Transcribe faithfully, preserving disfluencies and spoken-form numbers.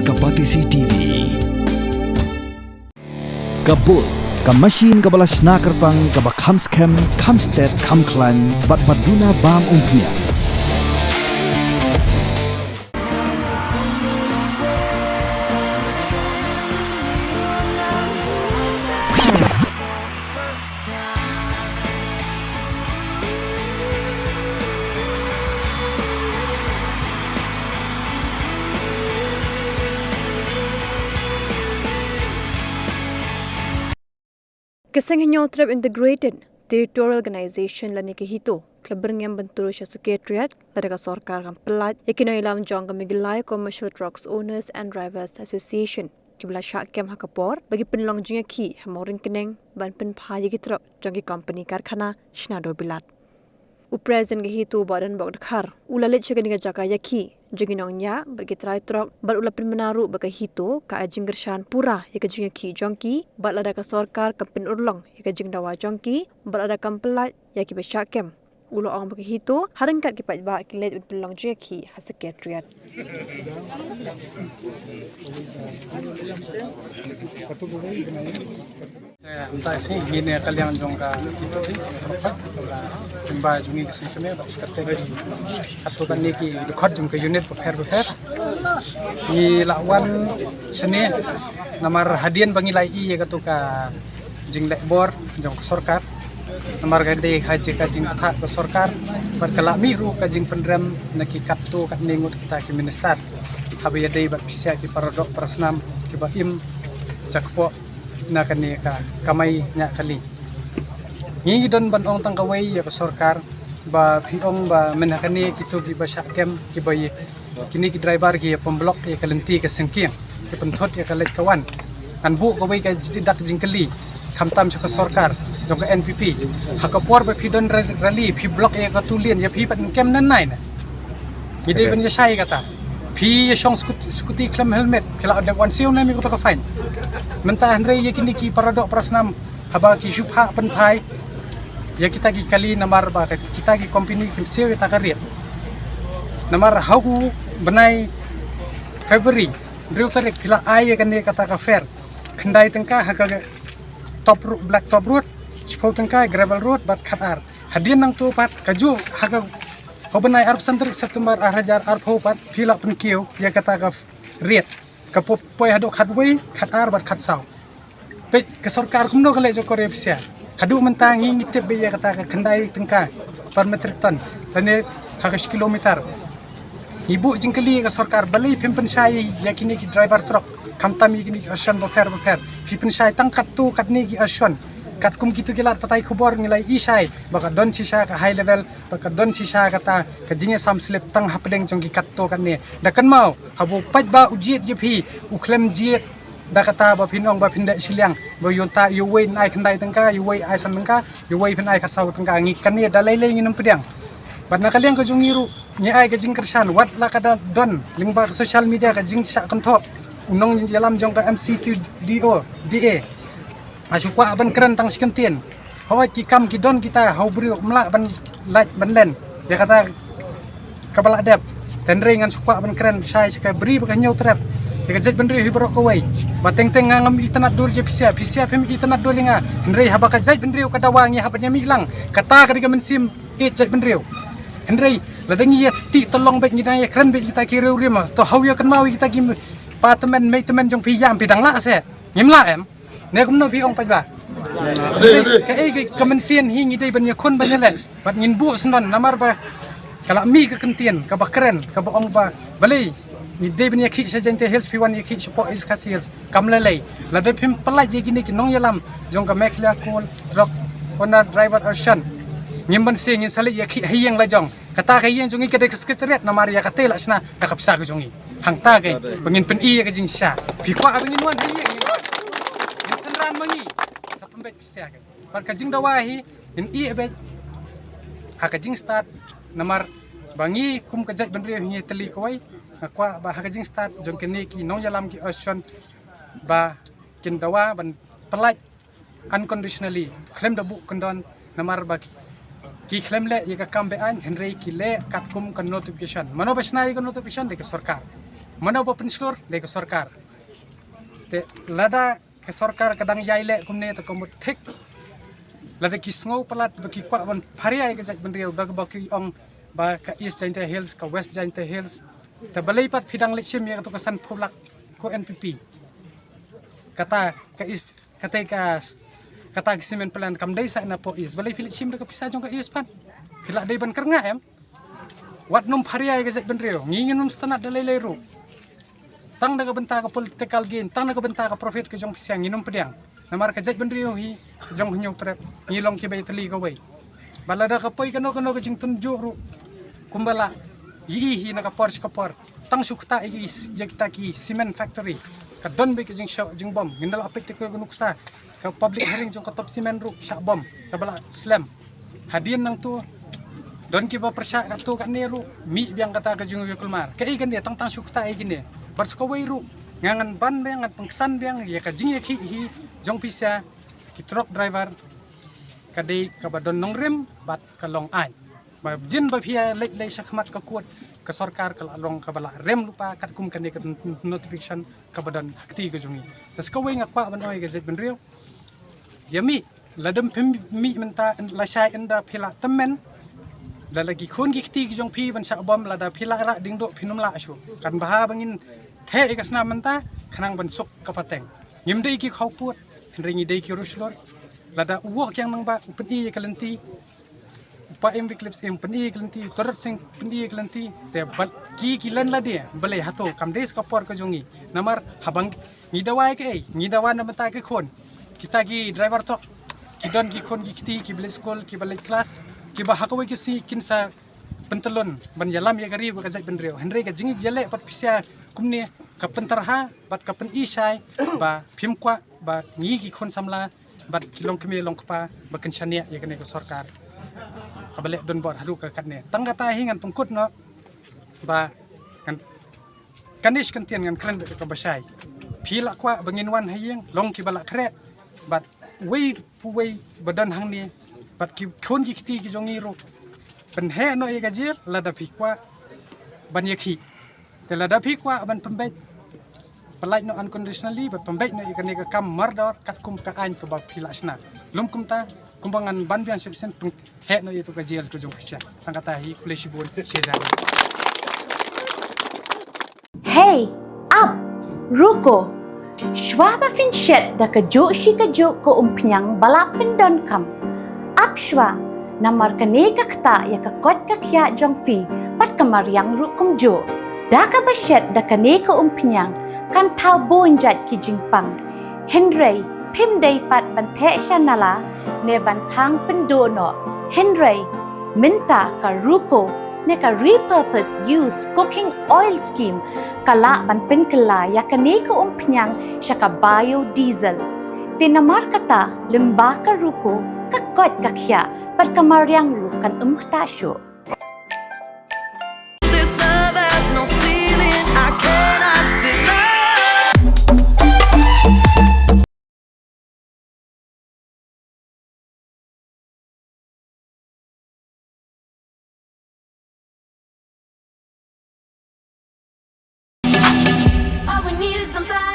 Ka Batesi T V. Ka Bull, ka machine kaba la shna kyrpang, kaba kham skhem, kham stet, kham khlaiñ, bad ba duna bam umphniang. Ka Seng Hynñiewtrep Integrated Territorial Organization lane ka HITO, ka la byrngem ban tyrwa sha Secretariat, lada ka sorkar kam pyllait ïa ki nongïalam jong ka Meghalaya Commercial Trucks Owners and Drivers Association, kiba la shah kem ha ka por ba ki pynlong jingïakhih ha Mawryngkneng, ban pynphai ïa ki trok jong ki kompani karkhana shna da u bilat. U President ka HITO, Bah Donbok Dkhar, u la leit sha kane ka jaka ïakhih jong ki nongñiah bad ki trai trok, bad u la pynbna ruh ba ka HITO ka ai jingkyrshan pura ïa ka jingïakhih jong ki, bad lada ka sorkar kam pynurlong ïa ka jingdawa jong ki, bad lada kam pyllait ïa kiba shah kem, u la ong ba ka HITO ha ryngkat ki paidbah ki leit ban pynlong jingïakhih ha Secretariat. Eh, mynta shi ngin ïa ka liang jong ka HITO, eh, ka hynmen jong ngi ka seng kmie, bad kata ka, katto katne ki dkhot jong ka unit bapher bapher. Ngi la wan shane namar hadien ba ngi la ïohi ïa katto ka jingleh bor jong ka sorkar. Namar ka dei ha ka jingthoh ka sorkar, bad ka la mih ruh ka jingpynrem na ki katto katne ngut kita ki minister, haba ïadei bad pisa ki paradoh parasnam kiba im jakpoh na kane ka kamai ñiah kali. Ngi don ban ong tang kawei ïa ka sorkar, ba phi ong ba mynta kane kito kiba shah kem, kiba ïa, kine ki driver ki ïa pynblock ïa ka lynti ka syngkien, ki pynthut ïa ka leit ka wan. Ngan buh kawei ka jingdak jingkylli, khamtam sha ka sorkar jong ka N P P. Ha ka por ba phi don ra-, rally, phi block ïa ka two lane, ïa phi pat kem nai nai na. Ngi dei ban ïa shai kata. Phi ïa shong scooty, scooty khlem helmet, phi la dep wan siew ne em ïa kata ka fine. Mynta hynrei ïa kine ki paradoh parasnam, haba ki shu phah pynphai ïa kita ki kali namar ba ka, kita ki company kim siew ïa ta ka rate. Namar ha u bnai February, hynriew tarik, phi la ai ïa kane kata ka fare khyndai tyngka ha ka top ro-, blacktop road, shiphew tyngka gravel road, bad khatar. Hadien nangto pat kajuh ha ka, ha u bnai arphew san tarik September ar hajar arphew pat, phi la pynkiew ïa kata ka rate, ka poi, poi haduh khatwei, khatar bad khatsaw. Peit ka sorkar kumno ka leh jokor ïa pisa. Haduh mynta ngi, ngi tip beit ïa kata ka khyndai tyngka per metric ton, lane ha ka shi kilometer. Ngi buh jingkylli ïa ka sorkar, balei phim pynshai ïa kine ki driver truck, khamtam ïa kine ki option bapher bapher. Phi pynshai tang katto katne ki option. Katkum kito ki lad pathai khubor ngi la ïohi shai ba ka don shisha ka high level, ba ka don shisha kata ka jingïasam slip tang hapdeng jong ki katto katne. Da kynmaw, haba u paidbah u jied ïa phi, u khlem jied da kata ba phin ong ba phin dei shiliang, ba ïoh ta, ïoh wei ai khyndai tyngka, ïoh wei ai san tyngka, ïoh wei phin ai khatsaw tyngka. Ngi kane da lei lei ngin ym pdiang. Bad na ka liang ka jong ngi ruh, ngi ai ka jingkyrshan, wat la ka da don lyngba ka social media ka jingshah kynthoh u nongïalam jong ka M C T D O D A. Nga shu kwah ban kren tang shi kyntien. Hooid, ki kam ki don kita, ha u briew um lah ban lait ban len ïa kata kaba la dep. Hynrei ngan shu kwah ban kren shai sha ka Bri bad ka Hynñiewtrep, ïa ka jaitbynriew hi baroh kawei. Ba teng teng nga ngam itynnad dur ïa phi sha, phi sha phim itynnad dur ïa nga. Hynrei haba ka jaitbynriew ka dawa, ngi hap ban ïa mih lang. Kata ka dei ka mynsiem ïeit jaitbynriew. Hynrei lada ngi ïa tih tyllong beit, ngi dang ïa kren beit kita ki riewrim, to haw ïa kynmaw ïa kita ki pa tymmen mei tymmen jong phi, ïam phi dang lah seh. Ngim lah em? Ne kumno phi ong paidbah? Kaei, kaei ka, ka mynsiem hi ngi dei ban ïakhun ban ïaleh. Bad ngin buh syndon namar ba ka la mih ka kyntien kaba kren, kaba ong ba balei ngi dei ban ïakhih sha Jaintia Hills, phi wan ïakhih shapoh East Khasi Hills. Kam lei lei. Lada phim pyllait ïa kine ki nongïalam jong ka Meghalaya Coal Truck Owner Driver Association, ngim banse, ngin sa leit ïakhih ha ïing la jong. Kata ka ïing jong ngi ka dei ka Secretariat, namar ïa kata la shna da ka pisa ka jong ngi. Hangta ka ba ngin pyni ïa ka jingshisha. Phi kwah ba ngin wan ha ïing, ngin wan. Ngin synran ma ngi. Sa pynbeit pisa ka. Bad ka jingdawa hi ngin ïeh beit ha ka jingstad, namar ba ngi kum ka jaitbynriew hi ngi tylli kawei. Nga kwah ba ha ka jingstad jong kine ki nongïalam ki association ba kin dawa ban pyllait unconditionally, khlem da buh kyndon, namar ba ki, ki khlem leh ïa ka kam be-aiñ, hynrei ki leh katkum ka notification. Mano ba shna ïa ka notification? Dei ka sorkar. Mano ba pynshlur? Dei ka sorkar. Te lada ka sorkar ka dang ïai leh kumne te ka mut thik. Lada ki sngew palat ba ki kwah ban pharia ïa ka jaitbynriew da kaba ki ong ba ka East Jaintia Hills, ka West Jaintia Hills. Te balei pat phi dang leit shim ïa kato ka san phew lak ko N P P. Kata ka East, kata ka, kata ka cement plant kam dei sa na poh East. Balei phi leit shim da ka pisa jong ka East pat? Phi lah dei ban kyrngah em? Wat nym pharia ïa ka jaitbynriew. Ngi ngin nym sngewtynnat da lei lei ruh. Tang da ka bynta ka political gain, tang da ka bynta ka profit ka jong pisa ngi nym pdiang. Namar ka jaitbynriew hi ka jong Hynñiewtrep, ngi long kiba ïatylli kawei. Bad lada ka poi kano kano ka jingtynjuh ruh, kumba la ïohi hi na ka por sha ka por. Tang shu ktah ïa ki, ïa kita ki cement factory, ka don beit ka jingshoh jingbam. Ngin da la peit te ka nuksa ka public hearing jong ka Top Cement ruh shah bam, kaba la slem. Hadien nangto don kiba pyrshah katto katne ruh, mih biang kata ka jingïakulmar. Kaei kane, tang tang shu ktah ïa kine. Bad sha kawei ruh nga ngan ban biang, ngan pynksan biang ïa ka jingïakhih hi jong pisa ki truck driver, ka dei kaba don nongrim bad ka long aiñ. Ba jin ba phi ïa leit leit sha khmat ka court, ka sorkar ka la long kaba la rem lypa katkum kane ka notification kaba don ha kti ka jong ngi. Te sha kawei nga kwah ban ong ïa ka jaitbynriew, ïa mih, lada phim mih mynta, lashai ynda phi la tymmen, lada ki khun ki kti ki jong phi ban shah bam, lada phi la rah dieng duh phin ym lah shuh. Kan bha ba ngin theh ïa ka snam mynta khnang ban suk ka pateng. Ngim dei ki khawpud, hynrei ngi dei ki riewshlur. Lada u Woh Kiang Nangbah u pyni ïa ka lynti, u Pa Im Wycliffe Syiem u pyni ïa ka lynti, u Torot Sing u pyni ïa ka lynti, te bad ki, ki len lade, balei hato kam dei sha ka por ka jong ngi? Namar haba ngi dawa ïa kaei? Ngi dawa na bynta ki khun. Kita ki driver truck ki don ki khun ki kti kiba leit skul, kiba leit klas, kiba ha kawei ka sngi kin sa pyntyllun ban ïalam ïa ka ri bad ka jaitbynriew. Hynrei ka jingïaleh pat pisa kumne ka pyntarha bad ka pyni shai ba phim kwah ba ngi ki khun samla bad ki longkmie longkpa ba kin shaniah ïa kane ka sorkar kaba leh donbor haduh ka katne. Tang kata hi ngan pynkut noh ba ngan, kane shi kyntien ngan kren da kaba shai. Phi la kwah ba ngin wan ha ïing, long kiba la khreh, bad uwei pa uwei ba don hangne, bad ki khun ki kti ki jong ngi ruh, pynheh noh ïa ka jel lada phi kwah ban ïakhih. Te lada phi kwah ban pynbeit, pyllait noh unconditionally bad pynbeit noh ïa kane ka kam mardor katkum ka aiñ kaba phi la shna. Lym kumta, kumba ngan ban biang shisien, pynheh noh ïa tu ka jel ka jong phi sha. Tang kata hi, khublei shibun, shi hajar. Hey, ap, ruko. Shwa ba phin shet da kajuh shi kajuh ka umphniang ba la pyndonkam, ap shwa, namar kane ka ktah ïa ka koit ka khiah jong phi bad ka mariang ruh kumjuh. Da kaba shet da kane ka umphniang kan thaw bun jait ki jingpang. Hynrei phim dei pat ban theh sha nala ne ban thang pynduh noh. Hynrei mynta ka ruko ne ka repurpose use cooking oil scheme ka lah ban pynkylla ïa kane ka umphniang sha ka biodiesel. Te namar kata, lyngba ka ruko, ka koit ka khiah bad ka mariang ruh kan ym ktah shuh. This love has no ceiling, I cannot deny. All we need is somebody